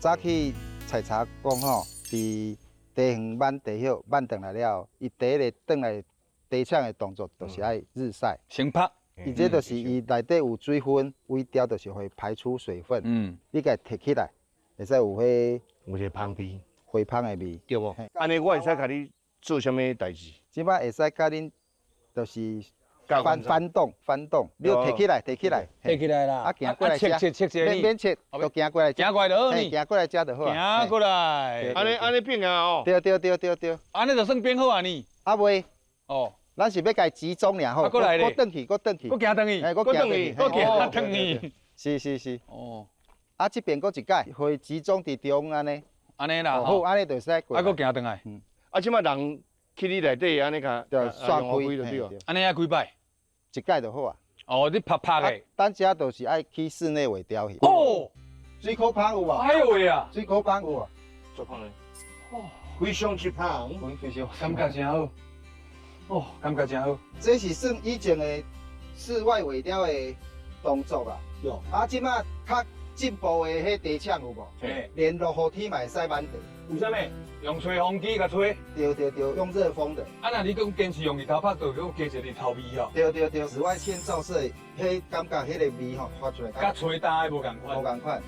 早起採查講吼，佇茶園挽茶葉挽轉來了，伊第一個轉來茶廠的動作就是愛日曬。先拍。伊這就是伊內底有水分，萎凋就是會排出水分。你共提起來，會使有彼有一個芳味，花芳的味。對無？按呢我會使共你做啥物代誌？這擺會使共恁就是翻翻動翻動，你提起來，提起來，提起來啦。啊，行過來遮，切切切免免切，就行過來，行過來就好呢。行過來遮就好。行過來。按呢按呢變啊哦。對對對對對。按呢就算變好啊呢？啊未。哦。咱是欲共集中爾好。啊，過來咧。閣轉去，閣轉去。閣行轉去。閣轉去，閣行轉去。是是是。哦。啊，這邊閣一擺，會集中佇中按呢。按呢啦。好，按呢就會使過。啊，閣行轉來。嗯。啊，這擺人去你內底按呢共，就刷開就對了。按呢愛幾擺？一擺就好啊。哦，你拍拍的。等這就是愛去室內萎凋去。哦。水果芳有無？哎呦喂啊！水果芳有無？做芳的。哦，非常之芳。非常，感覺真好。哦，感覺真好。這是算以前的室外萎凋的動作啊。有。啊，這擺較進步的彼茶廠有無？連落雨天嘛會使挽茶。為啥物？用吹風機共吹？對對對，用熱風的。啊，若你講堅持用日頭曬，就閣加一個日頭味哦。對對對，紫外線照射，彼感覺彼個味吼發出來。佮吹焦的無仝款。無仝款。